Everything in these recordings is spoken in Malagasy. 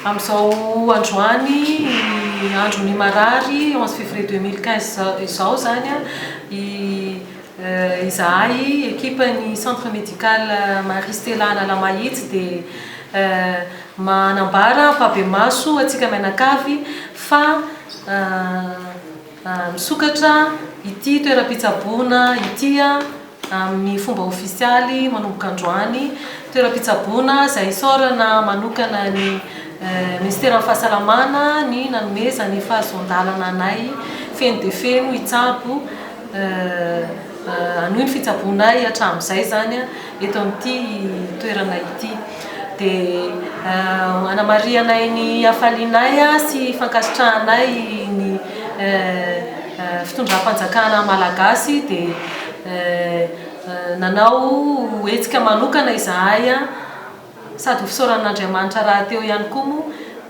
Amin'izao androany andron'ny marary 11 février 2015 izao izany izahay ekipan'ny centre médical Marie Stella Analamahitsy dia manambara ampahibemaso antsika mianakavy fa misokatra ity toeram-pitsaboana ity amin'ny fomba ofisialy manomboka androany. Toeram-pitsaboana izay isaorana manokana ny Minisiteran'ny Fahasalamana ny nanomezany fahazoan-dalana anay feno dia feno hitsabo, hanohy ny fitsaboanay hatramin'izay izany eto amin'ity toerana ity. Dia anamarihanay ny hafalianay sy fankasitrahanay ny fitondram-panjakana malagasy dia nanao hetsika manokana izahay sady ho fisaorana an'Andriamanitra rahateo ihany koa moa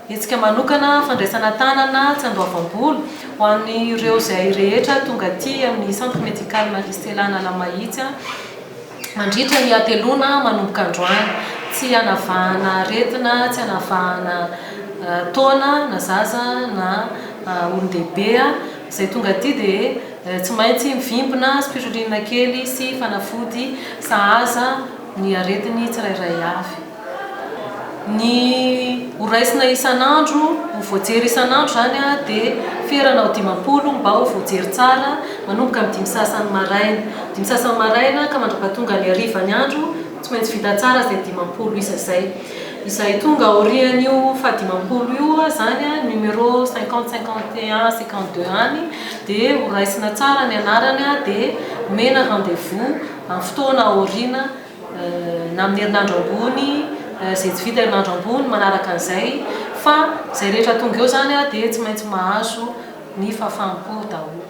hetsika manokana fandraisana tanana tsy andoavam-bola ho an'ireo izay rehetra tonga aty amin'ny Centre Médical Marie Stella Analamahitsy mandritra ny hateloana manomboka androany. Tsy hanavahana aretina, tsy hanavahana taona na zaza na olon-dehibe. Izay tonga aty dia tsy maintsy mivimbina spiruline kely sy fanafody sahaza ny aretiny tsirairay avy. Ny ho raisina isan'andro, ho voajery isan'andro izany dia ferana ho 50 mba ho voajery tsara manomboka amin'ny dimy sasany maraina. Dimy sasany maraina ka mandrapatonga ny hariva ny andro, tsy maintsy vita tsara izay 50 isa izay. Izay tonga aorian'io faha 50 io izany, numéro 50, 51, 52 any, dia ho raisina tsara ny anarany dia omena rendez-vous amin'ny fotoana aoriana. Na amin'ny herinandro ambony, izay tsy vita herinandro ambony manaraka an'izay, fa izay rehetra tonga eo izany dia tsy maintsy mahazo ny fahafaham-po daholo.